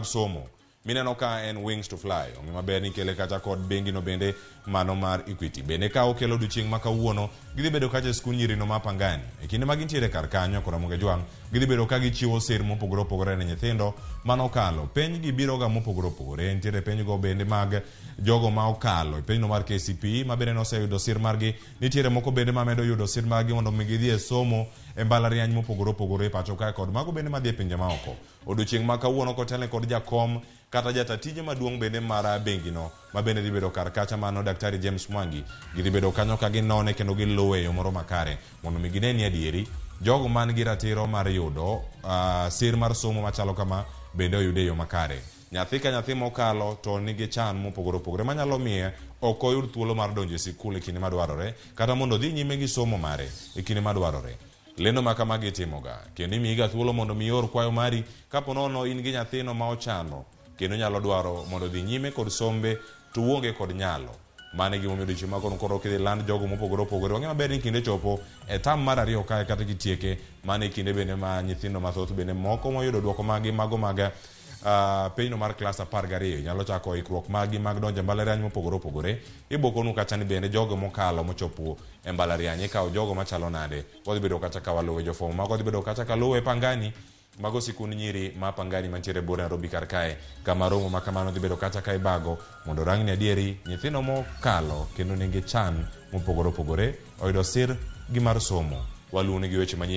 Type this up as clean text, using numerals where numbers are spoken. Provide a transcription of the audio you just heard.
Somo mineno ka en Wings to Fly ong'e maber ni kele kacha kod bengi no bende mano mar Equity. Bende ka okelo odiochieng' ma kawuono, gidhi bedo kacha e skund nyirino ma Pangani. E kinde ma gintiere kar kanyo kod Ramogi Ajwang', gidhi bedo ka gichiwo sir mopogore opogore ne nyithindo mane okalo. Penj gi biroga mopogore opogore. Nitiere penj go bende mag jogo ma okalo e penjno mar KCPE ma bende noseyudo sir margi. Nitiere moko bende ma medo yudo sir margi mondo mi gidhi e somo e mbalariany mopogore opogore e pacho kae kod mago bende madhi e pinje maoko. Odiochieng' ma kawuono kotelne kod jakom kata jata tije maduong' bende mar bengino ma bende dhi bedo kar kacha mano Daktari James Mwangi. Gidhi bedo kanyo ka ginone kendo giluwe e yo moro makare mondo mi gine ni adieri jogo man gi ratiro mar yudo sir mar somo machalo kama bende oyude e yo makare. Nyathi ka nyathi mokalo to nigi chan mopogore opogore manyalo miye ok oyud thuolo mar donjo e sikul e kinde madwarore kata mondo odhi nyime gi somo mare e kinde madwarore. Lendo ma kamagi itimoga, kendo imiyiga thuolo mondo mi ior kwayo mari kapo nono in gi nyathino ma ochano kendo nyalo dwaro mondo odhi nyime kod sombe to uonge kod nyalo. Mano e gimomiyo odiochieng' ma koro kidhi land jogo mopogore opogore. Wang'e maber ni kinde chopo e tam mar ariyo kae kata kitieke, mano e kinde bende ma nyithindo mathoth bende moko moyudo duoko maggi mago mag penjno mar klas 12 nyalo chako ikruok maggi mag donjo e mbalariany mopogore opogore. Ibokonu kacha ni bende jogo mokalo mochopo e mbalariany ikawo jogo machalo nade. Wadhi bedo kacha ka waluwe jofuambo mago wadhi bedo kacha ka luwe Pangani mago sikund nyiri ma Pangani mantiere buore Nairobi kar kae kama romo ma kamano dhi bedo kacha ka ibago mondo rang ni adieri nyithindo mokalo kendo nigi chan mopogore opogore oyudo sir gi mar somo. Waluwoni gi weche manyien.